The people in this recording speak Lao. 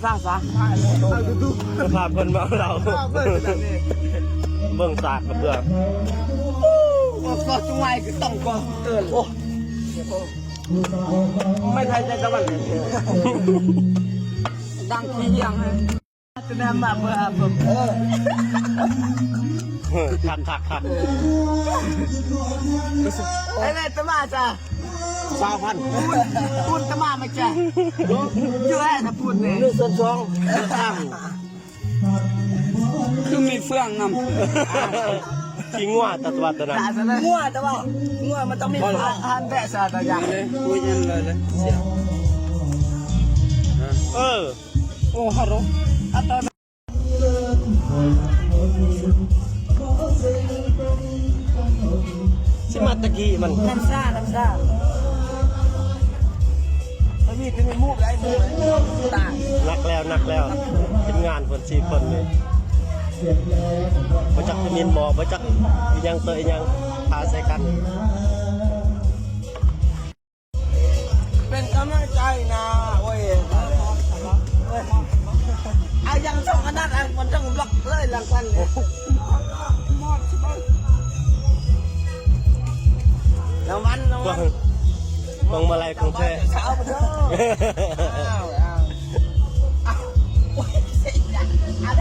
ສາສາ ສະພາບຄົນເມົາເຫຼົ້າ ເບິ່ງສາກກະເບືອ ກໍສວຍຄືຕ້ອງກໍເຕີນ ໂອ້ ໄມ້ໄຜ່ໃຈຕະວັນ ດັງຂີ້ຫຽງ ຈະແນມມາເບິ່ງ ເອີ ຄັກໆໆ ໄອ້ແມ່ຕະມາຈ້າ ຊາວພັນ ປູນຕະມາມາແຈ ຢູ່ແລ້ວຕະປູນແນ່ໜຶ່ງສ່ວນສອງ ຄືມີເຟືອງນຳ ຂີ້ງົວຕະວັດຕະນັ້ນ ງົວແຕ່ວ່າ ງົວມັນຕ້ອງມີເຟືອງ ຫັ້ນແບະຊາຕະຢານ ເລີຍ ຄຸຍກັນເລີຍ ເອີ ໂອ້ ຮາໂລ ອັດຕະ ຊິມາຕະກີ້ມັນ ນ້ຳຊາ ນ້ຳຊາ ມັນມີ ມັນມີມູກໄດ້ ມູກ ຕາຍ ໜັກແລ້ວ ໜັກແລ້ວ ທີມງານເພິ່ນສີ່ຄົນນີ້ ບໍ່ຈັກຕະມິນບໍ່ ບໍ່ຈັກອີ່ຫຍັງເຕີອີ່ຫຍັງ ພາໃສ່ກັນ. ເປັນກຳລັງໃຈນະ ໂອ້ຍ ເອົາຢ່າງຊ່ອງອັນນັ້ນ ອັນມັນຕ້ອງບລັອກເລີຍຫຼັງກັນນີ້ ລາງວັນ ລາງວັນ ພວງມາໄລຂອງແທ້ ເອົາໄປເດີ ອ້າວ ອ້າວ ອ້າວ ໂອ້ຍ ເສຍອີ່ຫຍັງ ອ້າວ